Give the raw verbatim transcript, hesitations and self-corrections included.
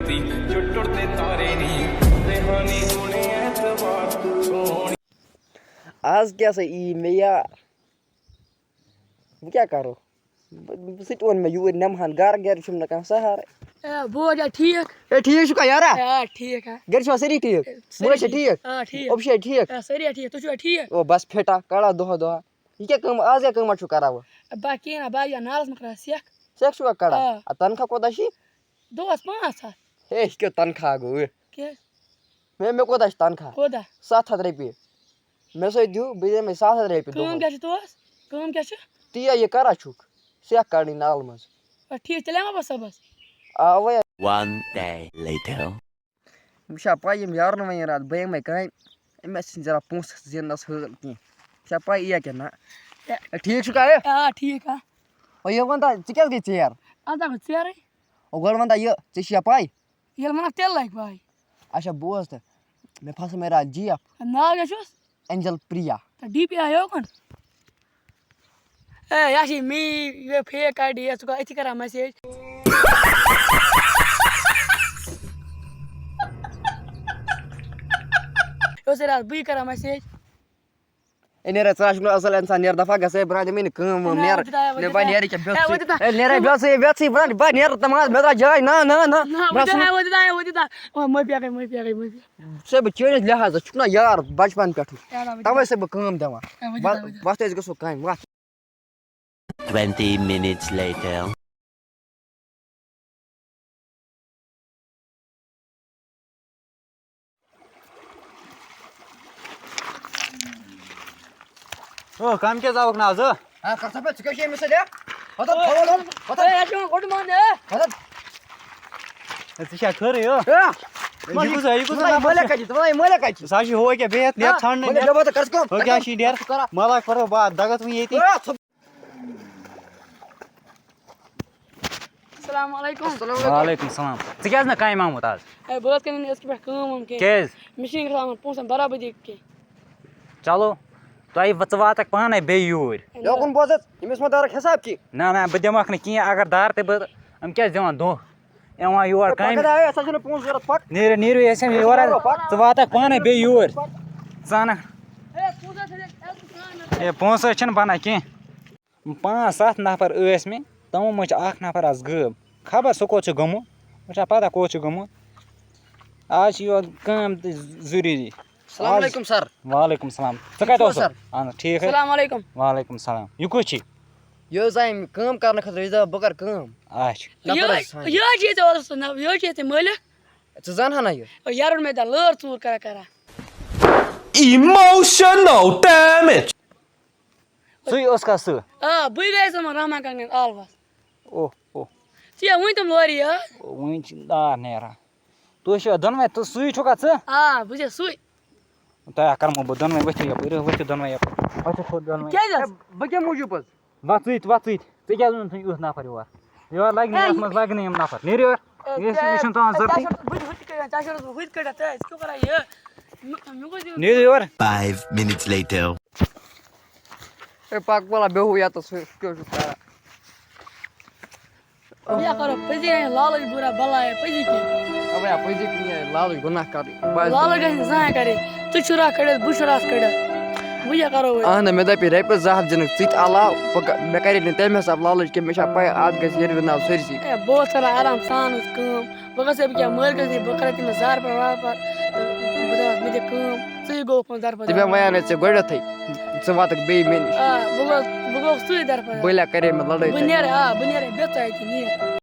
جو ٹرتے تارے نہیں، ٹرتے ہاں نہیں ہونے اعتبار۔ آز کیٛاہ سا یی مےٚ یار؟ بہٕ کیٛاہ کَرو؟ بہٕ، بہٕ، سُہ تہِ ووٚن مےٚ یوٗرۍ نِمہٕ ہَن گَرٕ، گَرِ چھُم نہٕ کانٛہہ سہارٕ۔ اے، بہٕ وَنہٕ ٹھیٖک۔ اے، ٹھیٖک چھُکھا یارا؟ آ، ٹھیٖک ہا۔ گَرِ چھِوا سٲری ٹھیٖک؟ سٲری مول چھا ٹھیٖک؟ ٹھیٖک؟ آ، ٹھیٖک۔ اوٚبہٕ چھا ٹھیٖک؟ آ، سٲری ہا ٹھیٖک۔ تُہۍ چھِوا ٹھیٖک؟ او، بَس فِٹا، کَڑا دۄہَے دۄہَے۔ یہِ کیٛاہ کٲم، آز کیٛاہ کٲمہ چھُو کَران وۄنۍ؟ بَس کِہیٖنۍ نہ، بہٕ آیہِ یَتھ نالَس منٛز کَران سٮ۪کھ۔ سٮ۪کھ چھُوا کَڑان؟ آ۔ آ، تَنخواہ کوٗتاہ چھی؟ دۄہَس پانٛژھ ہَتھ۔ ہے، یہِ کیٛاہ تَنخواہ گوٚو یہِ؟ کیٛاہ؟ مےٚ، مےٚ کوٗتاہ چھُ تَنخواہ؟ کوٗتاہ؟ سَتھ ہَتھ رۄپیہِ۔ مےٚ سۭتۍ دِیِو، بہٕ دِمَے سَتھ ہَتھ رۄپیہِ کٲم دۄہَس۔ کیٛاہ چھِ دۄہَس؟ کٲم کیٛاہ چھِ؟ تی ہا یہِ کَران چھُکھ، سٮ۪کھ کَڑٕنۍ نالہٕ منٛز۔ آ، ٹھیٖک، تیٚلہِ یِمہٕ بہٕ صُبحَس۔ آ، اَوَے۔ One day later. وٕچھا پَے، یِم یارٕ نہٕ وۄنۍ یِن راتھ، بہٕ یِمَے کامہِ۔ أمِس چھِنہٕ ذرا پونٛسہٕ زیننَس حٲل کینٛہہ۔ چھا پَے یہِ کیٛاہ نہ؟ ہے۔ ہے، ٹھیٖک چھُکھا یہِ؟ آ، ٹھیٖک ہا۔ او، یہِ وَن تہٕ، ژٕ کیٛازِ گٔے ژیر؟ اَدٕ ہا، بہٕ ژیرٕے۔ او، گۄڈٕ وَن تہٕ یہِ، ژےٚ چھِ یا پَے؟ ییٚلہِ وَنَکھ تیٚلہِ لَگہِ پَے۔ اچھا، بوز تہٕ، مےٚ پھسٲو مےٚ راتھ جی ایف۔ ناو کیٛاہ چھُس؟ اینجل پریا۔ تہٕ ڈی پی آیو کُن۔ اے، یہِ چھِ مے، یہِ fake آی ڈی، ژٕ گوٚو أتھی کران message۔ یہِ اوس راتھ بٕے کران message۔ اے، نیرا، ژٕ ہا چھُکھ نہٕ اَصٕل اِنسان، نیر دَفعہ گژھ، اے، برٛا، دِ مےٚ نہٕ کٲم وٲم، ہے، نیر۔ وۄنۍ دِ تا، ہے، وۄنۍ نیر، دِ بہٕ تا۔ بیٚہہ ہے، ژٕے۔ وۄنۍ دِ تا۔ اے، نیرا، بیٚہہ ژٕے، بیٚہہ ژٕے، برٛا، بہٕ نیرٕ تہٕ مَہ، مےٚ ترٛاو جاے، نہ، نہ، نہ، نہ، برٛا، وۄنۍ دِ تا، ژٕ۔ ہے، وۄنۍ دِ تا، ہے، وۄنۍ دِ تا۔ وۄنۍ مہ بیٚہہ، مہ بیٚہہ، مہ بیٚہہ۔ ژےٚ بہٕ چٲنِس لحاظس چھُکھ نہ یار بچپن پٮ۪ٹھٕے۔ ہے، وۄنۍ دِ تا۔ تَوَے چھُسَے بہٕ کٲم دِوان۔ ہے، وۄنۍ دِ تا، وۄنۍ دِ تا۔ وۄتھ، أسۍ گژھو کامہِ، وۄتھ۔ Twenty minutes later. او، کم کیٛازِ آوُکھ نہٕ آز؟ ہا، کتھ سا پٮ۪ٹھ؟ ژٕ کیٛاہ چھُ أمِس سۭتۍ، ہا؟ پتہٕ او، تھوڑا دم، پتہٕ۔ اے، اَتھ چھُ یِوان گۄڈٕ مان، اے۔ پتہٕ۔ ہے، ژٕ چھا ٹھٔہرٕے، او؟ اے، یہِ کُس، یہِ کُس ژٕ وَنان نفر مٲلِک چھُ؟ کَتہِ؟ ژٕ وَنان مٲلِک کَتہِ چھُ؟ سُہ حظ چھُ ہُہ کیٛاہ بیٚہتھ، نیر ہا، ژھانٛڈنہٕ، مٲلِک نیر۔ بیٚہہ، بہٕ تہٕ کَرٕ کٲم۔ ہُہ کیٛاہ چھُ یہِ نیر؟ ژٕ کَر۔ ملک پَرو بہٕ دَگَتھ وٕنہِ ییٚتی۔ اے، ژٕ السلام علیکم۔ السلام علیکم۔ وعلیکم السلام۔ ژٕ کیٛازِ نہٕ کامہِ آمُت آز؟ ہے، بہٕ حظ کَرٕ نہٕ أزکہِ پٮ۪ٹھ کٲم وٲم کینٛہہ۔ کیٛازِ؟ مےٚ چھِنہٕ گژھان یِمَن پونٛسَن برابٔدی کینٛہہ۔ چلو، تۄہہِ، ژٕ واتَکھ پانَے بیٚیہِ یوٗرۍ۔ ہے، نہ۔ یوکُن بوز حظ، ییٚمِس ما دارَکھ حساب کینٛہہ؟ نہ، نہ، بہٕ دِمَکھ نہٕ کِہیٖنۍ، اگر دارٕ تہِ بہٕ، یِم کیٛازِ دِوان دھوکہٕ؟ یِوان یور ہے، کامہِ۔ پَکھ حظ، ہے، اَسہِ حظ چھِنہٕ پونٛسہٕ ضوٚرَتھ، پَکھ۔ نیٖرِو، نیٖرِو، ییٚتہِ چھَنہٕ یورٕ، ژٕ واتَکھ پانَے بیٚیہِ یوٗرۍ۔ ژٕ اَنَکھ۔ ہے، پونٛسہٕ حظ چھِنہٕ، ہے، ژٕ ژٕ اَنَکھ۔ ہے، پونٛسہٕ حظ چھِنہٕ بَنان کینٛہہ۔ پانٛژھ ستھ نفر ٲسۍ مےٚ، تِمو منٛز چھُ اکھ نفر آز غٲب۔ خبر سُہ کوٚت چھُ گوٚمُت، وۄنۍ چھا پتہ کوٚت چھُ گوٚمُت۔ آز چھِ یورٕ کٲم تہِ ضروٗری۔ السلام آز علیکم سر۔ وعلیکم السلام۔ ژٕ ٹھیٖک کتہِ چھُوا اوسُکھ؟ سر؟ اہن حظ، ٹھیٖک حظ۔ السلام علیکم۔ وعلیکم السلام۔ یہِ کُس چھِ؟ یہِ حظ آیہِ کٲم کرنہٕ خٲطرٕ، یہِ حظ دوٚپ بہٕ کرٕ کٲم۔ اچھا۔ نفر یہِ، حظ چھِ سانہِ۔ یہِ حظ چھِ ییٚتہِ اورَس نہ، یہِ حظ چھِ ییٚتہِ مٲلِک۔ ژٕ زانہٕ ہا نہ یہِ؟ یارٕ روٚٹ مےٚ تَتہِ لٲر ژوٗر کران کران۔ Emotional damage. ژٕے اوسکھا سُہ؟ آ، بٕے گٔیَس یِمَن رحمان کاکَن آلوَس۔ اوہ، اوہ۔ ژٕ یا وٕنۍ تِم لورِ یہِ۔ وٕنۍ چھِ نار نیران۔ تُہۍ چھِوا دۄنوَے، تہٕ سُے چھُکھا ژٕ؟ آ، بہٕ چھُس سُے۔ تۄہہِ ہا کَرمو بہٕ دۄنوَے، ؤتھِو یَپٲرۍ، ؤتھِو دۄنوَے یَپٲرۍ، ؤتھِو تھوٚد دۄنوَے۔ کیٛازِ حظ؟ ہے، بہٕ کَمہِ موٗجوٗب حظ؟ وَژھ ژٕے تہِ، وَژھ ژٕے تہِ۔ ژےٚ کیٛازِ اوٚنُتھ یُتھ نفر یور؟ یور لَگہِ نہٕ، ہے، یَتھ منٛز لَگہِ نہٕ یِم نفر۔ نیٖرِو یور۔ ہے، یہِ چھُ، یہِ چھُنہٕ تُہٕنٛز ژےٚ ضوٚرتھٕے۔ چھُ بہٕ تہِ ہُتہِ کٔرِتھ، ژےٚ چھُ بہٕ ہُتہِ کٔرِتھ، ہے، ژٕ کیٛاہ کران یہِ؟ مےٚ، مےٚ گوٚژھ یُن۔ نیٖرِو یور۔ Five minutes later. ہے، پَکھ وَلا بیٚہو یَتَس، ہُہ کیٛاہ چھُ کران؟ بیا کرو پٔزی ہے لالچ برا بلا ہے، پٔزی کِنۍ۔ اَوَے ہا پٔزی کِنۍ ہے لالچ گۄناہ کَرٕنۍ۔ بس۔ لالچ گژھِ نہٕ زانٛہہ کَرٕنۍ۔ ژٕ چھُرا کٔڑِتھ، بہٕ چھُرا کٔڑِتھ۔ وۄنۍ کیٛاہ کَرو أسۍ؟ اَہَن، مےٚ دَپے رۄپیَس زٕ ہَتھ زینَکھ ژٕ تہِ علاوٕ۔ بہٕ کَ-، مےٚ کَرے نہٕ تَمہِ حساب لالچ کینٛہہ، مےٚ چھا پَے اَتھ گژھِ ییٚلہِ وِناو سٲرسٕے۔ ہے، بہٕ اوسُس کران آرام سان حظ کٲم۔ بہٕ گژھٕ أمۍ کیٛاہ مٲلکَس نِش، بہٕ کَرٕ تٔمِس زارٕ پار وارٕ پار تہٕ بہٕ دَپَس، مےٚ دِ کٲم، ژٕے گوٚوُکھ وۄنۍ درپدر۔ ژےٚ مےٚ وَنیٛاو نہ ژےٚ گۄڈٕنٮ۪تھٕے، ژٕ واتَکھ بیٚیہِ مےٚ نِش۔ آ، بہٕ گوٚوُس، بہٕ گوٚوُس سُے درپدر۔ بٔلۍ ہا کَرے مےٚ لَڑٲے بہٕ تَتہِ۔ نیرٕ، آ، بہٕ نیرٕ، بیٚہہ ژٕ اَتی، نیر۔